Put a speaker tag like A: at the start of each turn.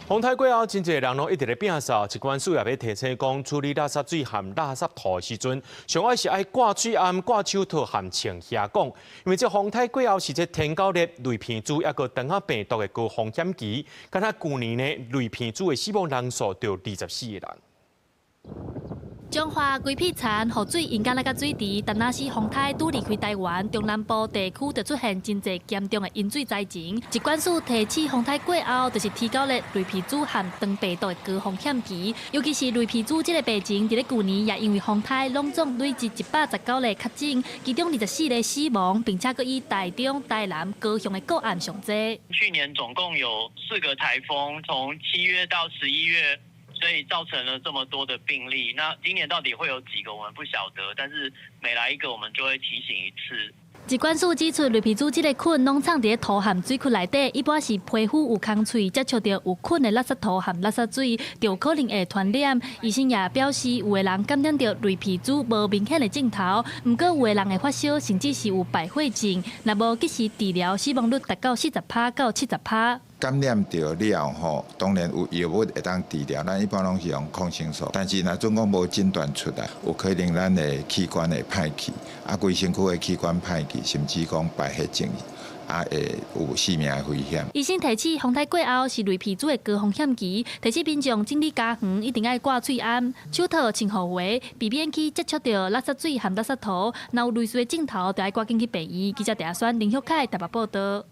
A: 風颱過後，真濟人攏一直咧摒掃，疾管署也欲提醒講，處理垃圾水和垃圾塗的時陣，上愛是愛掛喙罨、掛手套和穿靴管，因為這風颱過後是這天狗熱、雷病豬抑閣腸仔病毒的高風險期，敢若舊年呢，雷病豬的死亡人數就24個人。
B: 彰化規片田，雨水淹敢若佮水池，但若是風颱拄離開台灣，中南部地區就出現真濟嚴重的淹水災情。疾管署提醒，風颱過後，就是天狗熱、雷病豬和腸病毒的高風險期，尤其是雷病豬這个病情，佇咧舊年也因為風颱攏總累積119例確診，其中24例死亡，並且閣以台中、台南、高雄的個案上濟。
C: 去年總共有四個颱風，從7月到11月。所以造成了這麼多的病例。那今年到底會有幾個，我們不曉得。但是每來一個，我們就會提醒一次。
B: 疾管署指出，雷病豬這个菌攏藏佇咧塗和水渠內底，一般是皮膚有空喙接觸著有菌的垃圾塗和垃圾水，就可能會傳染。醫生也表示，有的人感染著雷病豬無明顯的症頭，毋過有的人會發燒，甚至是有敗血症。若無及時治療，死亡率達到40趴到70趴。
D: 感染著了後，當然有藥物會當治療，咱一般攏是用抗生素。但是若準講無診斷出來，有可能咱的器官會歹去，啊，規身軀的器官歹去，甚至講敗血症，啊，會有性命的危險。
B: 醫生提醒，風颱過後是雷病豬的高風險期，提醒民眾整理家園一定愛掛喙罨、手套穿護鞋，避免去接觸著垃圾水和垃圾塗。若有類似的症頭，就愛趕緊去病院。記者鄭選林旭凱台北報道。